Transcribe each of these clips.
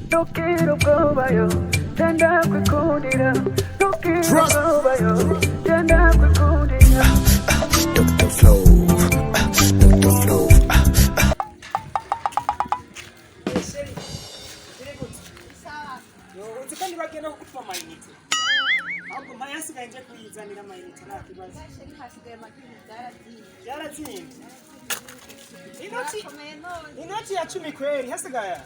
Ntugire ubwoba yo, genda kwikundira. Ntugire ubwoba yo, genda kwikundira. Dr. Flow, Dr. Flow. Uzi kandi bagenda kukupa amayinite, ahubwo mpaye hasigaye nje kuyizanira amayinite, nta kibazo. Byarazimbye. Inoti ya 10 kweri hasigaye.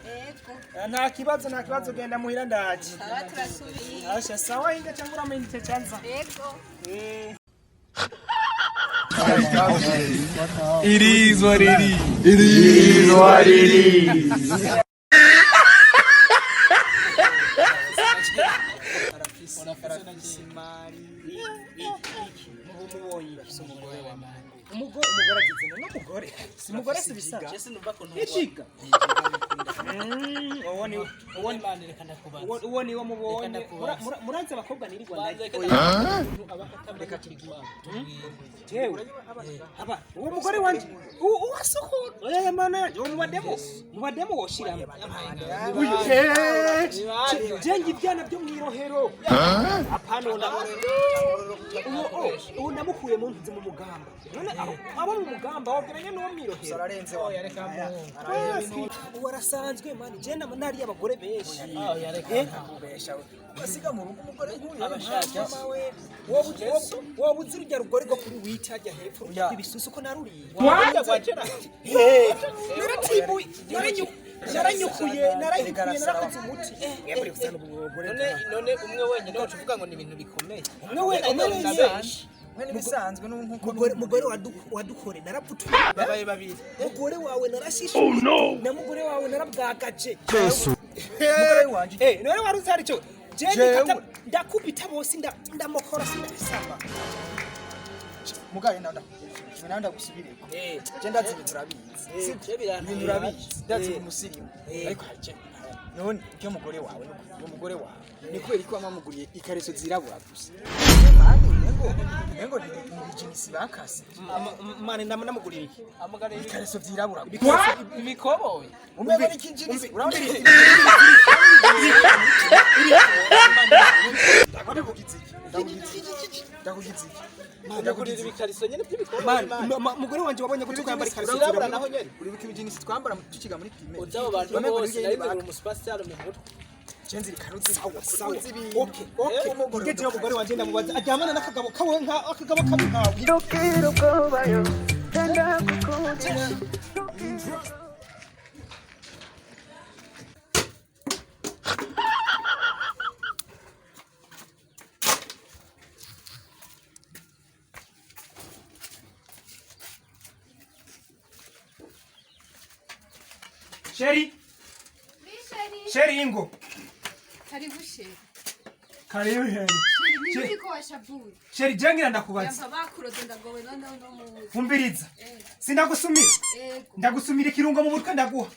Nta kibazo, nta kibazo, genda muhira ndaje. Sawa, turasubiye. Asha, sawa, hinga cyangwa amayinite cyanza. Yego. It is what it is. It is what it is. Mubonye umugore wa umugore, umugore agize n'umugore, si umugore, si bisanzwe ikiga. Uwo ni uwo ni uwo ni wo mubonye. Muranze abakobwa nirirwa ndaje. Jewe aba uwo mugore wanje uwasukura, oya mana yanje, uwo mubademo woshiramo uyu jenga ibyana byo mwirohero, apana uwo uwo namukuye mu ntuzi mu mugamba. None abo abo mu mugamba wogeranye n'uwo mwirohero? Ararenze wa. Uwo arasanzwe mani, je nariye abagore benshi. Kubesha we. Ugasiga mu rugo umugore nk'uyu? Wowe uzi rujya rugore rwo kuri wita hajya hepfo ibisusu ko naruriye, naratibuye, naranyukuye, naranyukuye, narakoze umuti. None umwe wenyine wacu uvuga ngo ni ibintu bikomeye? Umwe we, umwe wenyine. Mwe nibisanzwe n'uko. Mugore wadukore narapfutuye. Babaye babiri. Mugore wawe narashishuye na mugore wawe narabwagaje. Mugore wanje? Eh, none wari uzi hari ico jewe? Jewe. Ndakubita bose, ndamokora sindasamba. Mugaye nawe ndakubwira, nawe ndagusubireko. Je ndazi ibintu urabizi. Sibyo, ibintu urabizi. Ndazi umusirimu. Ariko haje. None ibyo mugore wawe no mugore wawe ni kubera ko wamamuguriye ikareso zirabura gusa. Mani nengo ni ibijinisi bakase. Mane namuguriye iki? Ikareso vyirabura gusa. Imikoboyi. Umego ni kijinisi. Urabona ndakugize iki? Ndakugize iki? Ndagurira ibikariso nyene by'ibikoboyi. Mane mugore wanje wabonye ko twambara ikariso zirabura naho nyene. Uribuka ibijinisi twambara tukiga muri primaire? Uzi abo bantu Bamwe bose muri nari baka. nzigura umusipasitari mu mutwe. Chenzi rikaruzi. Sawa sawa, okay, okay, ngejeyo mugore wanje ndamubaza aryamana n'akagabo kawe nka akagabo kabi nkawe. Ntugire ubwoba yo, genda kwikundira. Chérie, chérie, ingo. Karibu chéri. Karibu chérie. Chéri, niba uriko washavuye. Chérie, jengira ndakubaza. Yampa bakuroze, ndagowe noneho no muzi. Umviriza. Sindagusumira. Ego. Ndagusumira ikirungo mu mutwe ndaguha.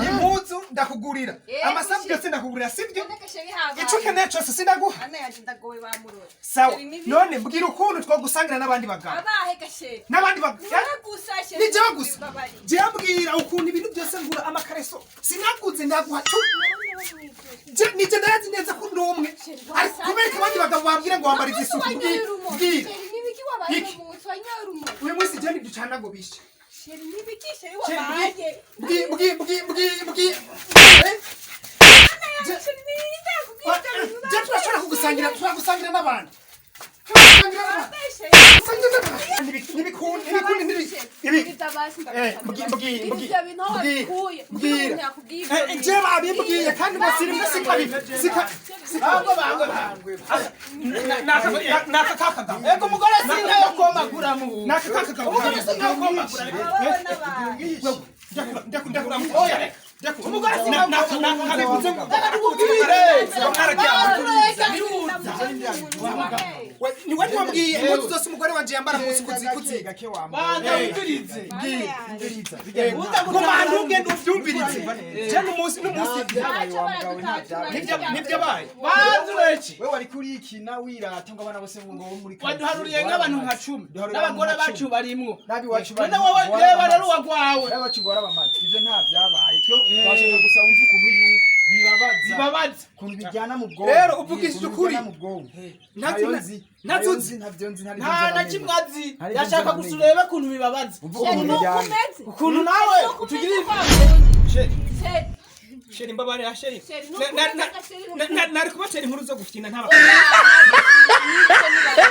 Impuzu ndakugurira. Yego, Amasafu chérie. yose ndakugurira, sibyo? None chéri habaye. Ico ukeneye cyose sindaguha. Ana yanje, ndagowe, bamuroze. Sawa. Chéri, nibi- None mbwira ukuntu twogusangira n'abandi bagabo. Abahe ga chéri? N'abandi bagabo. Ni wowe gusa chéri. Ni jewe gusa. Babari. Jewe mbwira ukuntu ibintu byose ngura, amakareso sinaguze ndaguha tu. Nije ndazi neza ko ndi umwe. Ariko kubera ko abandi bagabo bambwira ngo wambara izisuku, mbwira. Mbwira. Chéri, nibiki wabaye? Iki. Umunsi wanyoye urumogi. Uyu munsi je nibyo ngo bishe. Chéri, nibiki chéri Chéri, wabaye? mbwi mbwi mbwi mbwi mbwi. Eh? Chéri, ninde akubwiye ibyo bintu? Je turashobora kugusangira, turagusangira n'abandi. Turagusangira n'abandi. Gusangira n'abandi. Ntibikundi, ntibikundi, ibi. Mbwi mbwi mbwi. Mbwira. Je babimbwiye kandi basirimu sikabi. Sika Bango bango bango. Naka kakagabo. Ego, umugore sinka yo komagura mu. Naka kakagabo. Umugore sinka yo komagura. Ndakura. Oya reka. Umugore sinka yo Naka komagura. kabivuze ngo. Reka tukubwire. Ni wari wambwiye impuzu zose umugore wanje yambara munsi kuzi kuzi. Gake wa. Banza wumvirize. Guma ahantu ugenda uvyumvirize. Je n'umunsi n'umunsi nivyabaye. Banza ureke. Wewe wari kurikina wirata ngo abana bose ngo bo muri Waduharuriye nk'abantu nka 10 n'abagore bacu barimwo. Nabi wacu. None wowe reba rero uwagwawe. Nabi wacu barabamaze. Ivyo nta vyabaye. Twe twashaka gusa wumva ukuntu yuko bibabaza. Ukuntu bijyana mu bwonko. Rero uvugishije Ukuntu ukuri. bijyana mu bwonko. Ntazi Ntayo nzi. ntazi Ntayo uzi. nzi, ntavyo nzi, ntari Nta byo na namenye. kimwe azi. Hari ibyo Yashaka namenye. gusa urebe ukuntu bibabaza. Uvuga Chéri, ukuntu nuko bijyana. umeze. Ukuntu nawe Nuko umeze utugirira kwa wundi. Chéri, Chéri, chéri mbabarira chéri. Chéri, nuko Na- umeze chéri, Nari kubatera inkuru zo gufyina ntaba. Oya, nibyo nibaza.